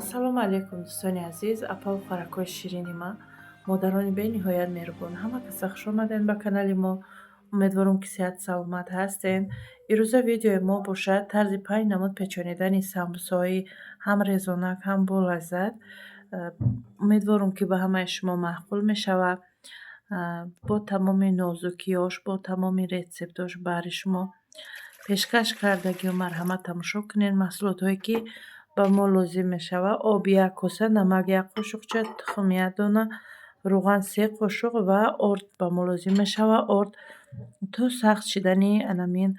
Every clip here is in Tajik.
Ассалому алайкум, дӯстони азиз, апаву хоҳаракҳои ширини ман, модарони бениҳоят меҳрубон. Ҳама каса хуш омадед ба канали мо. Умедворам, ки сиҳату саломат ҳастед. Ирӯза видеои мо бошад тарзи панҷ намуд печонидани самбусаҳои ҳам резонак, ҳам болаззат. Умедворам, ки ба ҳамаи шумо маъқул мешавад. Бо тамоми нозукиёш, бо тамоми рецептош баҳри шумо пешкаш кардагиҳо. Марҳамат, тамошо кунед. Маҳсулотҳое, ки ба мо лозим мешавад: об як коса, намак як қошуқча, тухм як дона, рӯған се қошуқ ва орд ба мо лозим мешавад. Орд то сахт шидани анамин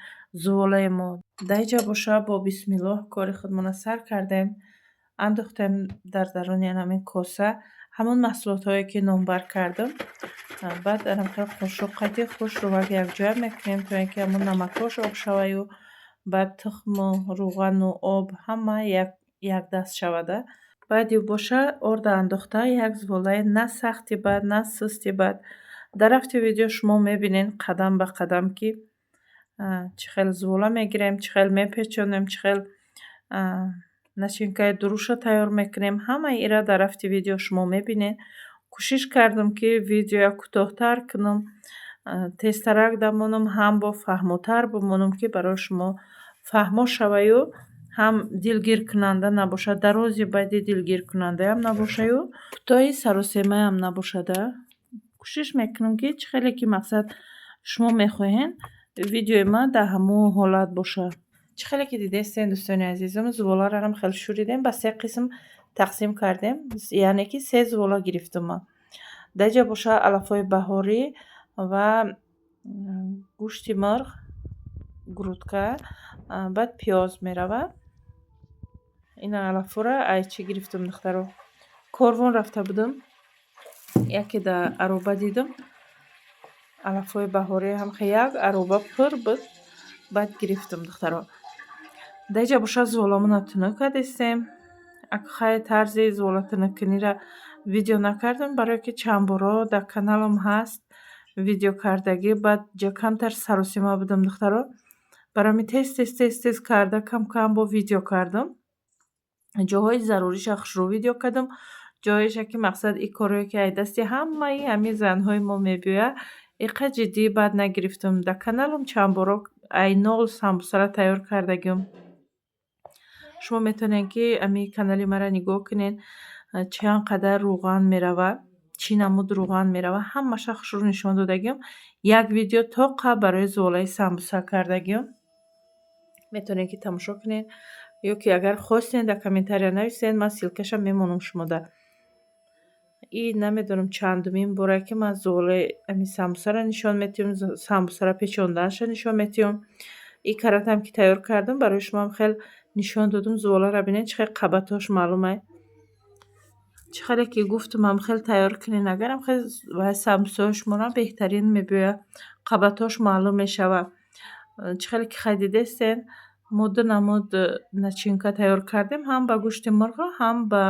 зуволаи мо. Дар инҷа боша, бо бисмиллоҳ кори худмонро сар кардем. Андохтем дар даруни анамин коса ҳамон маҳсулотҳое, ки номбар кардам. Баъд анамхел қошуқ қати хушрӯвак якҷоя мекунем, то ин ки ҳамон намакҳош об шаваю баъд тухму рӯғану об ҳама якдаст шавада. Баъди боша, орда андохта, як зуволаи на сахти бад, на сусти бад. Дар рафти видео шумо мебинед қадам ба қадам, ки чӣ хел зувола мегирем, чӣ хел мепечонем, чӣ хел начинкаи дуруша тайёр мекунем. Ҳамаи ира дар рафти видео шумо мебинед. Кӯшиш кардам, ки видеоя кӯтоҳтар кунам, тезтарак дамонам, ҳам бо фаҳмотар бимонам, ки барои шумо фаҳмо шаваю ҳам дилгиркунанда набошад. Дарози баъди дилгиркунандаам набошаю кӯтоҳи саросемаам набошада. Кӯшиш мекунам, ки чӣ хеле ки мақсад шумо мехоҳед, видеои ман дар ҳамон ҳолат бошад. Чӣ хеле ки дидестен, дӯстони азизам, зуволаро ҳам хеле шӯридем, ба се қисм тақсим кардем, яъне ки се зувола гирифтам ман. Дар инҷа боша, алафҳои баҳорӣ ва гӯшти мурғ, грудка, баъд пиёз меравад. Ина алафҳоро ай чӣ гирифтам, духтаро? Корвон рафта будам, яке дар ароба дидам, алафҳои баҳорӣ ҳам як ароба пур буд, баъд гирифтам, духтаро. Дар инҷа боша, зуволамонро тунук кардистем. Хай, тарзи зувола тунуккуниро видео накардам, барое ки чанд боро дар каналам ҳаст видео кардагӣ. Баъд ҷа камтар саросима будам, духтаро. Барои ҳамин тез тез тез тез карда, кам кам бо видео кардам. Ҷоҳои заруриша хушрӯ видео кардам, ҷоеша, ки мақсад и корое, ки ай дасти ҳамаи ҳамин занҳои мо мебиёяд, иқа ҷиддӣ баъд нагирифтам. Дар каналам чанд боро ай нол самбусаро тайёр кардагиам. Шумо метавонед, ки ами канали маро нигоҳ кунед, чанд қадар рӯған меравад, чӣ намуд рӯған меравад, ҳамаша хушрӯ нишон додагиам. Як видео тоқа барои зуволаи самбуса кардагиам. Метавонед, ки тамошо кунед, ё ки агар хостед, дар комментария нависед, ман ссылкаша мемонам шумода. И намедонам, чандумин боре, ки ман зуволаи ами самбусаро нишон медиҳам, самбусаро печонданаша нишон медиҳам. И каратам, ки тайёр кардам, барои шумоам хел нишон додам. Зуволаро бинед, чӣ хел қабатҳош маълумай. Чӣ хеле ки гуфтам, ам хел тайёр кунед, агарам хел самбусаҳои шуморо беҳтарин мебиёяд, қабатҳош маълум мешавад. Чӣ хеле ки хай дидестен, мо ду намуд начинка тайёр кардем: ҳам ба гӯшти мурғ, ҳам ба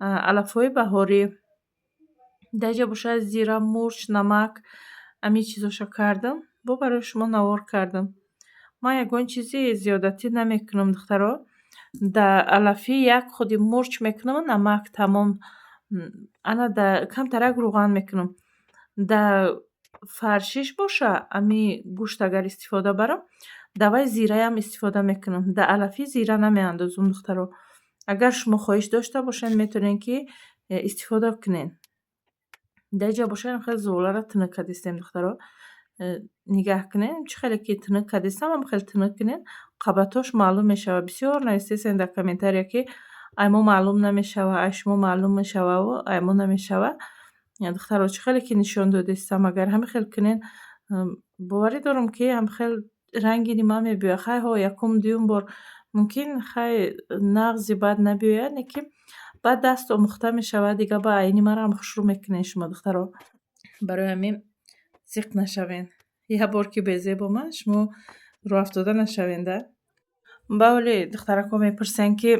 алафҳои баҳорӣ. Дар инҷа бошад, зира, мурч, намак, ҳамин чизоша кардам, бо барои шумо навор кардам. Ман ягон чизи зиёдатӣ намекунам, духтаро. Дар алафӣ як худи мурч мекунаму намак, тамом. Ана камтарак рӯған мекунам. Дар фаршиш боша, ами гӯшт агар истифода барам, дар вай зираям истифода мекунам. Дар алафӣ зира намеандозам, духтаро. Агар шумо хоҳиш дошта бошед, метавонед, ки истифода кунед. Дар инҷа боша, хеле зуволаро тунук кардистем, духтаро. Нигаҳ кунед, чӣ хеле ки тунук кардистам, ҳам хеле тунук кунед, қабатҳош маълум мешавад. Бисёр нависестен дар комментария, ки ай мо маълум намешавад, ай шумо маълум мешававу ай мо намешавад. Духтаро, чӣ хеле ки нишон додистам, агар ҳамин хел кунед, боварӣ дорам, ки ҳам хел ранги нима мебиёяд. Хай, ҳо, якум дуюм бор мумкин хай нағзи бад набиёяд, лекин баъд даст омӯхта мешавад, дига ба айни мараам хушрӯ мекунед шумо, духтаро. Барои ҳамин зиқ нашавед. Як бор ки безеб омад, шумо рӯҳафтода нашавед да. Баъоле духтаракҳо мепурсанд, ки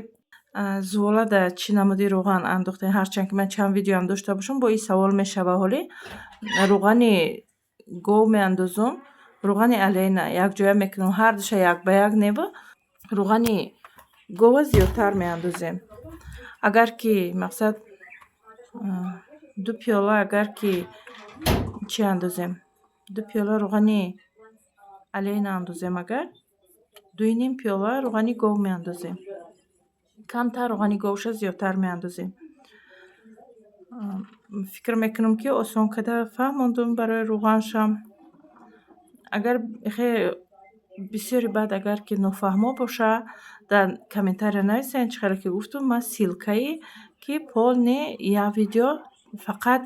зувола дар чӣ намуди рӯған андохтем. Ҳарчанд ки ман чанд видеоам дошта бошам, бо ин савол мешава. Ҳоле рӯғани гов меандозум, рӯғани Олейна якҷоя мекунам, ҳардуша як ба як неба, рӯғани гова зиёдтар меандозем. Агар ки, мақсад, 2 пиёла, агар ки чӣ андозем, 2 пиёла руғани Олейна андозем, агар 2,5 пиёла руғани гов меандозем. Камтар руғани говша зиёдтар меандозем. Фикр мекунам, ки осон карда фаҳмондум барои руғаншам. Агар хе бисёри баъд, агар ки нофаҳмо боша, дар комментария нависед. Чӣ хеле ки гуфтум, ман ссылкаи ки полный як видео фақат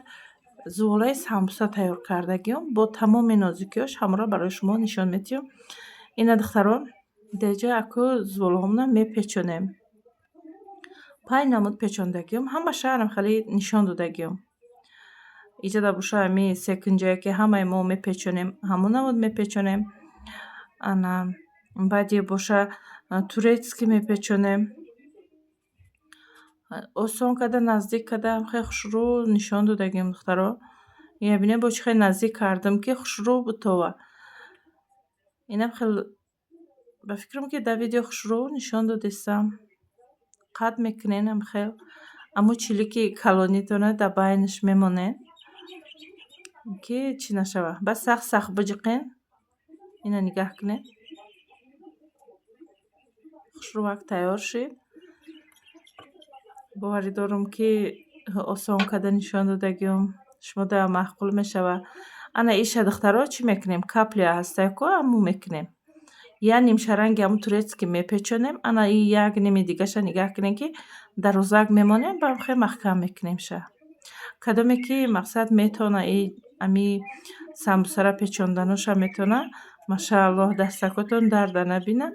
зуволаи самбуса тайёр кардагиам бо тамоми нозукиҳош, ҳамаро барои шумо нишон медиҳам. Ина, духтаро, деҷа аку зуволаҳомона мепечонем. Панҷ намуд печондагиам, ҳамаша хеле нишон додагиам. Иҷода боша, ҳами секунҷае, ки ҳамаи мо мепечонем, ҳамон намуд мепечонем. Ана баъди боша, турецкий мепечонем. Осон карда, наздик карда, хеле хушрӯ нишон додагиам, духтаро. Ина бинед, бо чӣ хеле наздик кардам, ки хушрӯ бутова. Инам хел, ба фикрам, ки дар видео хушрӯ нишон додистам. Қат мекунен хел, аммо чилики калонитона дар байнаш мемонед, ки чӣ нашава. Баъд сахт сахт биҷиқен. Ина нигаҳ кунед, хушрӯвак тайёр шид. Боварӣ дорам, ки осон карда нишон додагиам, шумо да маъқул мешавад. Ана иша, духтаро, чӣ мекунем? Капля ҳастае ку, ҳамун мекунем. Як нимшаранги ҳамун турецкий мепечонем. Ана и як ними дигаша нигаҳ кунем, ки дарозак мемонем, ба хеле маҳкам мекунемша. Кадоме ки, мақсад, метавона и ами самбусара печонданоша метавона, машааллоҳ, дастакотон дарда набина.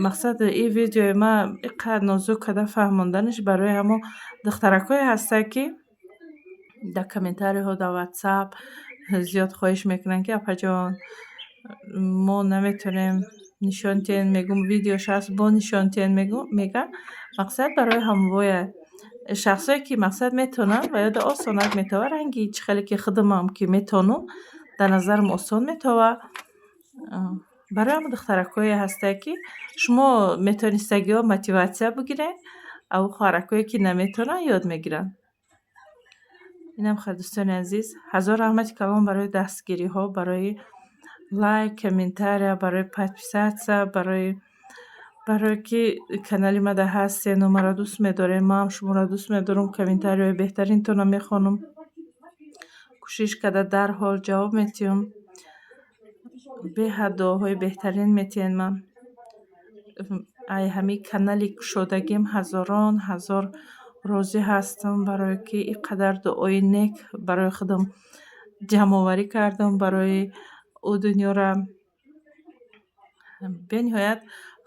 Мақсад, и видеои ман иқадр нозук карда фаҳмонданаш барои ҳамон духтаракҳое ҳастанд, ки дар комментарийҳо, дар Ватсап зиёд хоҳиш мекунанд, ки апаҷон, мо наметавонем, нишон диҳем, мегӯм, видеош ҳаст, бо нишон диҳем, мегӯям. Мақсад, барои ҳамвоя шахсое, ки, мақсад, метавонанд ва ёда осонак метавад, ранги чӣ хеле ки худамам ки метавонам, дар назарам осон метавад. Барои ҳамон духтаракҳое ҳастае, ки шумо метавонистагиҳо мотиватсия бигиред, ав хоҳаракҳое, ки наметавонанд, ёд мегиранд. Инам хел, дӯстони азиз, ҳазор раҳмати калон барои дастгириҳо, барои лайк, комментария, барои подписаться, барое ки канали мада ҳастену маро дӯст медоред. Манам шуморо дӯст медорам, комментарийҳои беҳтаринтонро мехонам, кӯшиш карда дарҳол ҷавоб медиҳам. Беҳад дуоҳои беҳтарин метиҳед. Ман ай ҳамин канали кушодагим ҳазорон ҳазор розӣ ҳастам, барое ки ин қадар дуои нек барои худам ҷамъоварӣ кардам, барои ӯ дунёра. Бениҳоят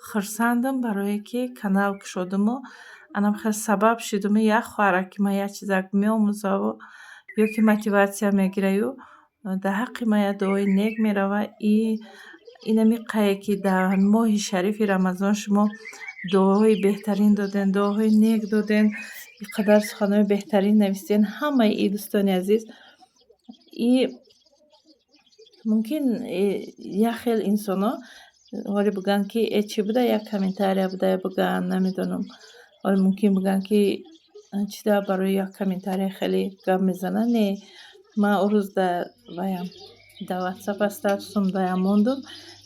хурсандам, барое ки канал кушодаму анам хел сабаб шудуму як хоҳарак ки ман як чизак меомӯзаву ё ки мотиватсия мегираю дар ҳаққи ман як дуои нек мерава. И инами қае ки дар моҳи шарифи Рамазон шумо дуоҳои беҳтарин доден, дуоҳои нек доден, ин қадар суханҳои беҳтарин навистен, ҳамаи и дӯстони азиз, и мумкин як хел инсонҳо ҳоле бигӯянд, ки э, чӣ буда, як комментария буда бигӯянд, намедонам. Ҳоле мумкин бигӯянд, ки чӣ да барои як комментария хеле гап мезананд. Не, ман он рӯз дар ваям, дар Ватсап статусам даям мондум,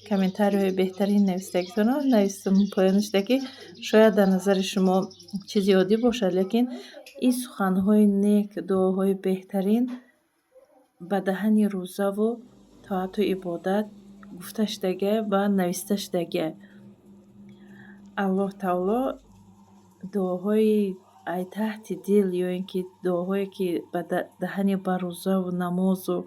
комментарийҳои беҳтарин навистагитонро навистам поёнашда, ки шояд дар назари шумо чизи оддӣ бошад, лекин ин суханҳои нек, дуоҳои беҳтарин ба даҳани рӯзаву тоату ибодат гуфта шудагиа ва нависта шудагиа. Аллоҳ таоло дуоҳои ай таҳти дил ё ин ки дуоҳое, ки ба даҳани барӯзаву намозу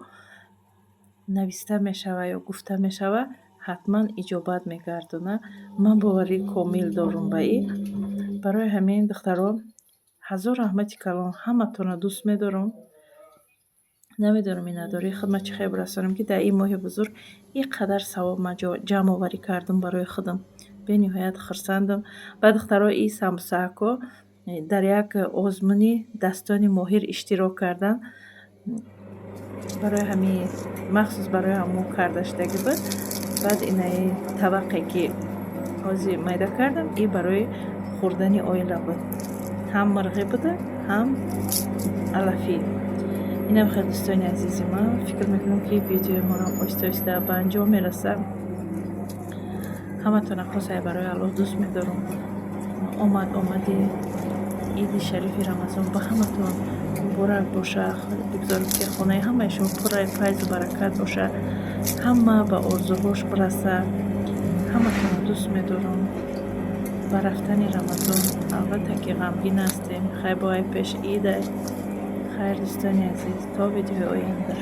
нависта мешавад ё гуфта мешавад, ҳатман иҷобат мегардонад. Ман боварии комил дорам ба ин. Барои ҳамин, духтаро, ҳазор раҳмати калон, ҳаматонро дӯст медорам. Намедонам, миннатдории худро чӣ хел бирасонам, ки дар ин моҳи бузург ин қадар савоб ман ҷамъоварӣ кардам барои худам. Бениҳоят хурсандам. Ба духтаро, ин самбусаҳако дар як озмуни дастони моҳир иштирок карданд. Барои ҳамин, махсус барои ҳамон карда шудагӣ буд. Баъд инаи табақе, ки ҳозир майда кардам, ин барои хӯрдани оила буд. Ҳам мирғӣ буда, ҳам алафӣ. Инам хел, дӯстони азизи ман, фикр мекунам, ки видеои моро оҳиста оҳиста ба анҷом мерасад. Ҳаматона хосае барои Аллоҳ дӯст медорам. Омад омади иди шарифи Рамазон ба ҳаматон муборак боша. Бигзорем, ки хонаи ҳамаи шумо пурраи файзу баракат боша, ҳама ба орзуҳош бирасад. Ҳаматонро дӯст медорам. Ба рафтани Рамазон албатта ки ғамгин ҳастем. Хай, бо ай пеш идай. Хайр, дӯстони азиз, то видеои оянда.